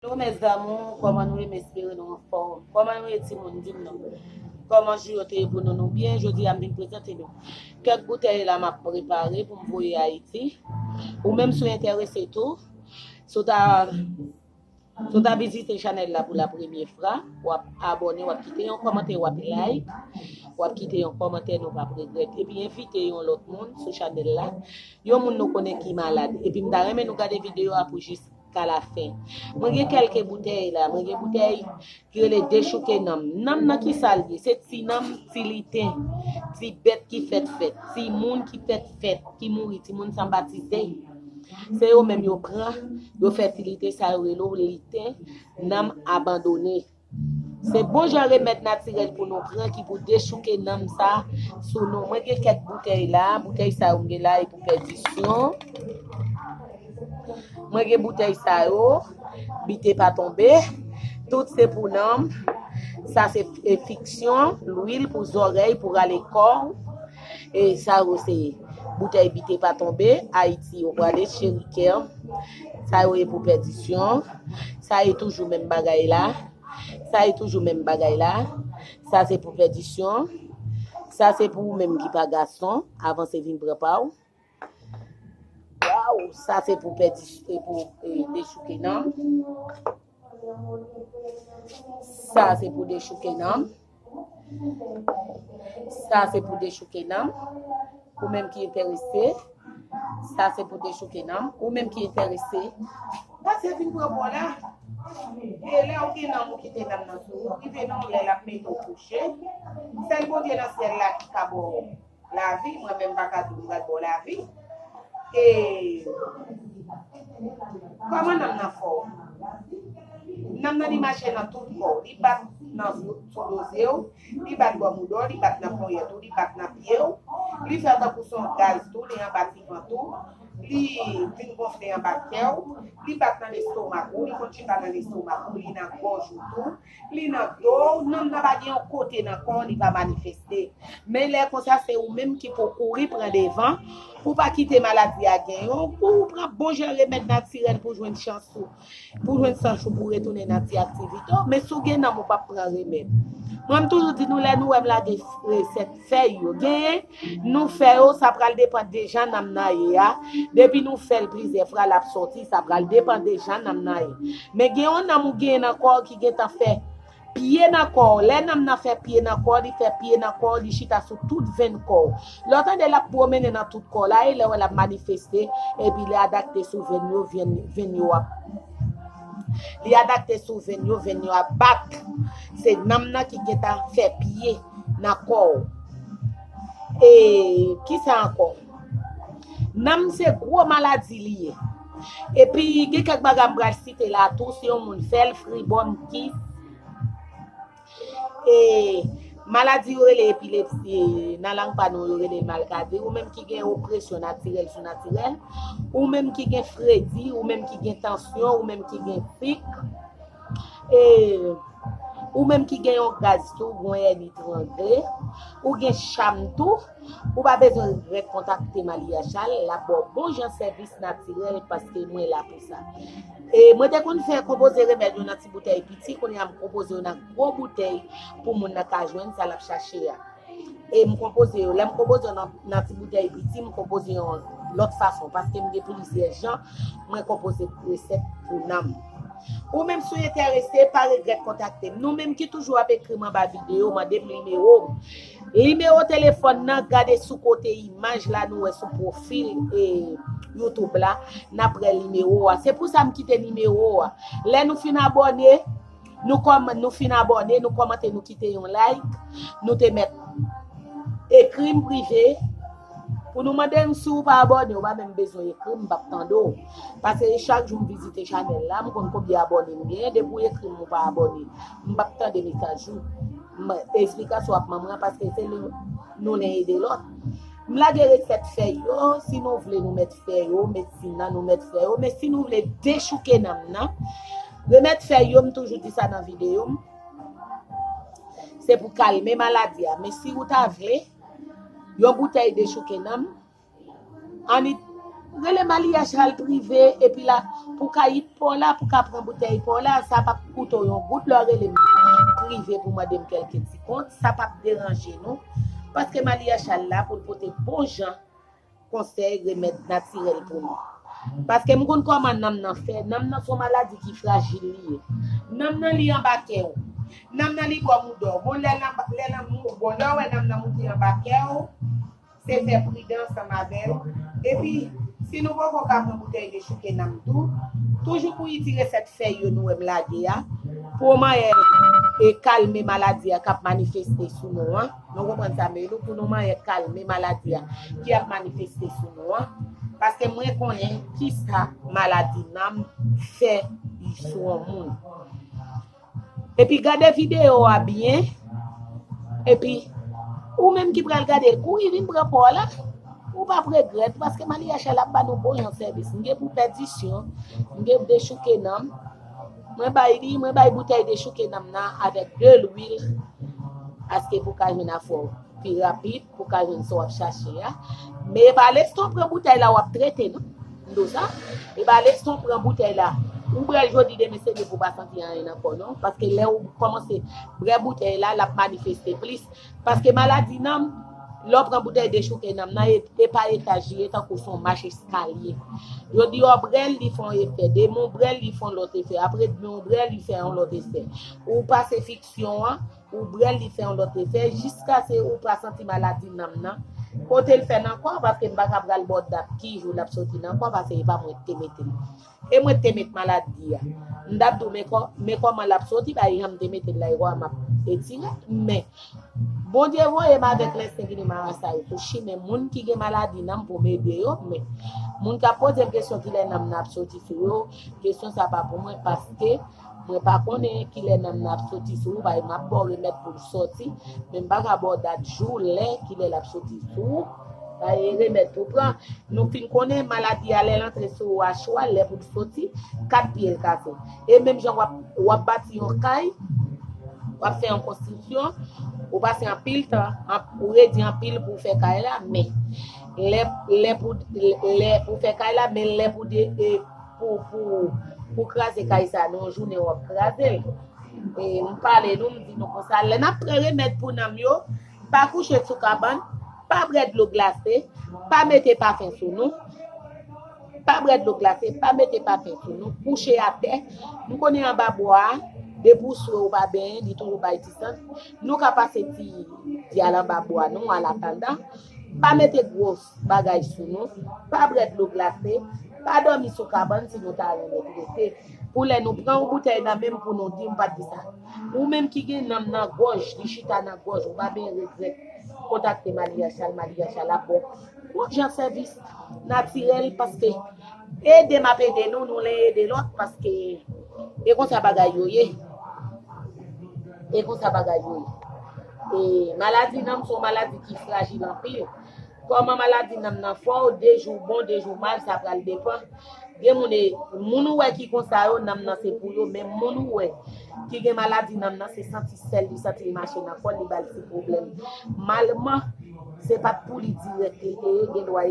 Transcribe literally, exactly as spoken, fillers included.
Hello mes amours, kòman nou ye? M espere nou anfòm. Kòman nou ye timoun? Di m non. Kòman jou yo te ye pou nou? Nou byen? Jodi a m vin prezante nou kèk boutèy la m ap prepare pou m voye Ayiti. Ou menm si w enterese tou, si w ta, si w ta vizite chanèl la pou la premye fwa, w ap abòne, w ap kite yon kòmantè, w ap like, w ap kite yon kòmantè, nou p ap regrèt. Epi envite yon lòt moun sou chanèl la, yon moun nou konnen ki malad. Epi m ta renmen nou gade videyo a pou jis ka la fen. Mwen gen kèlke boutèy la. Mwen gen boutèy ki rele dechouke nanm. Nanm nan ki sa l ye? Se ti nanm, ti liten, ti bèt ki fèt fèt, ti moun ki fèt fèt, ki mouri, ti moun san batize. Se yo menm yo pran, yo fè ti liten sa yo rele w liten, nanm abandone. Se bon jan remèd natirèl pou nou pran ki pou dechouke nanm sa sou nou. Mwen gen kèk boutèy la, boutèy sa yo m gen la e pou pèdisyon. Mwen gen boutèy sa yo, bite pa tonbe. Tout se pou nanm. Sa se e, fiksyon, lwil pou zòrèy, pou rale kò. E sa yo se boutèy bite pa tonbe, Ayiti yo prale, cheri kè. Sa yo e pou pèdisyon. Sa e toujou menm bagay la. Sa e toujou menm bagay la. Sa se pou pèdisyon. Sa se pou ou menm ki pa gason. Avanse vin pran pa w. Waw, sa se pou pèdi, e pou e, dechouke nanm. Sa se pou dechouke nanm. Sa se pou dechouke nanm. Ou menm ki enterese, sa se pou dechouke nanm. Ou menm ki enterese, pase vin pran bò la. E lè ou gen nanm ou kite nanm nan sou ou, rive nan yon lè l ap mete w kouche. Sèl Bondye nan syèl la ki ka ba w lavi, mwen menm m pa ka di w m pral ba w lavi. E kòman nanm nan fè w? Nanm nan li mache nan tout kò w. Li bat nan sou do ze w, li bat bò mouda w, li bat nan ponyèt ou, li bat nan pye w. Li fè w tankou se yon gaz tou, li anba ti vant ou. Li vin gonfle anba kè w. Li bat nan lestomak ou, li konn chita nan lestomak ou, li nan gòj ou tou. Li nan do w, nanm nan pa gen yon kote nan kò w, li pa manifeste. Men lè konsa, se ou menm ki pou kouri pran devan, pou pa kite maladi a genyen w, pou ou pran bon jan remèd natirèl pou jwenn chans ou, pou jwenn chans ou pou retounen nan ti aktivite w. Men si w gen nanm, ou p ap pran remèd. Mwen, m toujou di nou, lè nou wè m lage resèt fèy yo, genyen nou fè yo, sa pral depann de jan nanm nan ye a. Depi nou fè l plizyè fwa, l ap sòti, sa pral depann de jan nanm nan ye. Men gen yon nanm ou genyen nan kò w ki gentan fè pye nan kò w. Lè nanm nan fè pye nan kò w, li fè pye nan kò w, li chita sou tout venn kò w. Lè w tande l ap pwomennen nan tout kò w la, e lè w wè l ap manifeste, epi li adapte sou venn yo, venn, venn yo ap, li adapte sou venn yo, venn yo ap bat. Se nanm nan ki gentan fè pye nan kò w. E kisa ankò? Nanm se gwo maladi li ye. Epi gen kèk bagay m pral site la tou, si yon moun fè l, fribòm, kis, e maladi yo rele epilepsi, nan lang pa nou yo rele malkadi, ou menm ki gen opresyon natirèl sou natirèl, ou menm ki gen fredi, ou menm ki gen tansyon, ou menm ki gen fik, e ou menm ki gen yon gaz tou, gen yon èni trangle, ou gen cham tou, ou pa bezwen regrèt kontakte Malia Chal, l ap ba w bon jan sèvis natirèl paske mwen la pou sa. E mwen te konn fè konpoze remèd yo nan ti boutèy piti, kounye a m konpoze yo nan gwo boutèy pou moun nan ka jwenn sa l ap chache a. E m konpoze yo, lè m konpoze yo nan, nan ti boutèy piti, m konpoze yo lòt fason, paske m gen plizyè jan mwen konpoze resèt pou nanm. Ou menm si w enterese, pa regrèt kontakte m. Nou menm ki toujou ap ekri m anba videyo, mande m nimewo m. Nimewo telefòn nan, gade sou kote imaj la, nou wè sou pwofil e YouTube la, n ap wè nimewo a. Se pou sa m kite nimewo a. Lè nou fin abòne, nou kòm, nou fin abòne, nou kòmante, nou kite yon like, nou te mèt ekri m prive, pou nou mande m si w pa abòne, ou pa menm bezwen ekri m, m p ap tande w. Paske chak jou m vizite chanèl la, m konn konbyen abòne m genyen, depi w ekri m ou pa abòne, m p ap tande mesaj ou. M, esplikasyon w ap ban mwen an, paske se nou, nou len ede lòt. M lage resèt fèy yo, si nou vle nou mèt fè yo, medsin nan nou mèt fè yo, men si nou vle dechouke nanm nan, remèd fèy yo, m toujou di sa nan videyo m, se pou kalme maladi a. Men si ou ta vle, yon boutèy dechouke nanm, annik Rele Malia Chal prive, epi la, pou kayit pa w la, pou ka pran boutèy pa w la, sa p ap koute w yon goud lè w rele m prive pou mande m kèlke ti kont, sa p ap deranje nou. Paske Malia Chal la pou l pote bon jan konsèy, remèd natirèl pou nou. Paske m konn kòman nanm nan fè. Nanm nan se yon maladi ki frajil li ye. Nanm nan li anba kè w. Nanm nan li ba w moudò. Bon, lè nanm, lè nanm, bon, lè w wè nanm nan moute anba kè w, se fè pridan ansanm avè l. Epi, si nou poko ka pran boutèy dechouke nanm tou, toujou pou itilize sèt fèy yo nou wè m lage a, pou yon manyè e kalme maladi a k ap manifeste sou nou an. Nou konprann sa, men nou pou nou manyè kalme maladi a ki ap manifeste sou nou an. Paske mwen konnen kisa maladi nanm fè sou yon moun. Epi gade videyo a byen. Epi, ou menm ki pral gade l, kouri vin pran pa w la. Ou p ap regrèt, paske Malia Chal ap ba nou bon jan sèvis. M gen pou pèdisyon, m gen pou dechouke nanm. Mwen bay li, mwen bay boutèy dechouke nanm nan avèk de lwil. Paske pou ka jwenn afè w pi rapid, pou ka jwenn sa w ap chache a. Men e pa lè w pran boutèy la w ap trete, non. M di w sa. E pa lè w pran boutèy la. Ou bwè l jodi, demen se demen pou w pa santi anyen nan kò w, non. Paske lè w kòmanse bwè boutèy la, l ap manifeste plis. Paske maladi nanm, lè w pran boutèy dechouke nanm nan, e, e pa etaj li ye, tankou se yon mach eskalye. Jodi a w bwè l, li fè yon efè. Demen w bwè l, li fè yon lòt efè. Apre demen w bwè l, li fè yon lòt efè. Ou pase fiksyon an, ou bwè l, li fè yon lòt efè, jiskaske ou pa santi maladi nanm nan. Kote l fè nan kò w, paske m pa ka pral ba w dat ki jou l ap soti nan kò w, paske e pa mwen ki te mete l. E mwen ki te met maladi a. M t ap di w, men kò-, men kòman l ap soti, pa janm te mete l la, e kòman m ap etire. Men, Bondye voye m avèk lensengini marasa yo sou chimen moun ki gen maladi nanm pou m ede yo, men moun k ap poze m kesyon kilè nanm nan ap soti sou yo, kesyon sa pa pou mwen, paske mwen pa konnen kilè nanm nan ap soti sou ou, paske m ap ba w remèd pou l soti, men m pa ka ba w dat jou, lè, kilè l ap soti sou ou. Sa e remèd pou pran. Nou fin konnen maladi a, lè l antre sou ou a chwa, lè pou l soti, kat pye l kase. E menm jan w ap, w ap bati yon kay, w ap fè yon konstriksyon, ou pase anpil tan, an-, ou redi anpil pou w fè kay la, men lè, lè pou, lè pou fè kay la, men lè pou de, e, pou, pou, pou kraze kay sa, nan yon jounen w ap kraze l. E m pale nou, m di nou konsa, lè n ap pran remèd pou nanm yo, pa kouche sou kabann, pa bwè dlo glase, pa mete pafen sou nou, pa bwè dlo glase, pa mete pafen sou nou, kouche atè. M konnen anba bwa a, depi w swe ou pa benyen, li toujou bay ti sant. Nou ka pase ti dyal anba bwa nou, an atandan. Pa mete gwo bagay sou nou, pa bwè dlo glase, pa dòmi sou kabann si nou ta renmen trete. Pou lè nou pran yon boutèy nan men m pou nou di m pa t di sa. Ou menm ki gen nanm nan gòj, li chita nan gòj, ou pa benyen regrèt. Kontakte Malia Chal, Malia Chal ap ba w bon jan sèvis natirèl, paske ede m ap ede nou, nou len ede lòt, paske e konsa bagay yo ye. E konsa bagay yo ye. E maladi nanm se yon maladi ki frajil anpil. Kòman maladi nanm nan fè w, de jou bon, de jou mal, sa pral depann. Gen moun e, moun ou wè ki konsa yo, nanm nan se pou yo, men moun ou wè ki gen maladi nanm nan, se santi sèl li santi l mache nan kò l, li ba l ti pwoblèm. Malman, se pa t pou li dirèk li te ye, gen dwa